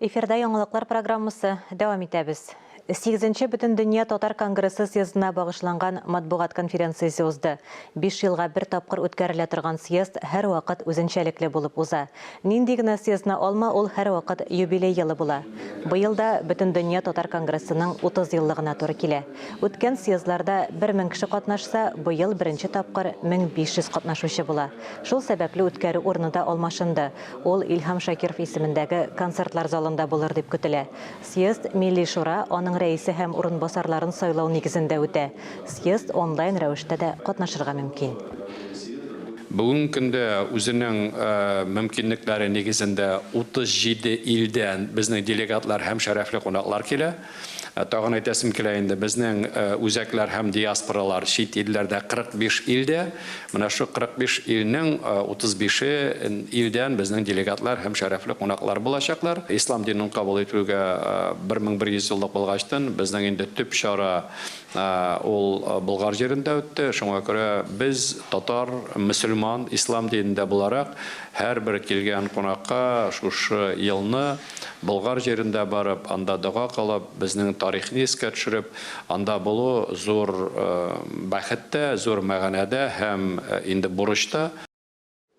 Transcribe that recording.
Эфирда яңалыклар программасы дәвам итәбез. Сигезенче Бөтендөнья татар конгрессы съездына багышланган матбугат конференциясе узды. Биш елга бер тапкыр үткәрелә торган съезд һәрвакыт үзенчәлекле булып уза. Нинди генә съездны алма, ул һәрвакыт юбилей елы була. Быел да Бөтендөнья татар конгрессының 30 еллыгына туры килә. Үткән съездларда 1000 кеше катнашса, быел беренче тапкыр 1500 катнашучы була. Шул сәбәпле үткәрү урыны да алмашынды. Ул Илһам Шакиров исемендәге концертлар залында булыр дип көтелә. Съезд Милли Шура, аның рәисе һәм урынбасарларын сайлау нигезендә үтә. Съезд онлайн рәвештә дә катнашырга мөмкин. Бүгенге көндә үзенең мөмкинлекләре нигезендә 37 илдән безнең делегатлар һәм шәрәфле кунаклар килә. Тагын әйтәсем килә инде, безнең үзәкләр һәм диаспоралар чит илләрдә 45 илдә. Менә шул 45 илнең 35-е илдән безнең делегатлар һәм шәрәфле кунаклар булачаклар. Ислам динен кабул итүгә 1100 еллык булгачтын, безнең инде төп чара ул Болгар җирендә үтте. Шуңа күрә без, татар, мөселман, ислам динендә буларак, һәрбер килгән кунакка шушы елны Болгар җирендә барып, анда дога кылып, безнең тарихны искә төшереп, анда булу зур бәхет тә, зур мәгънә дә һәм инде бурыч та.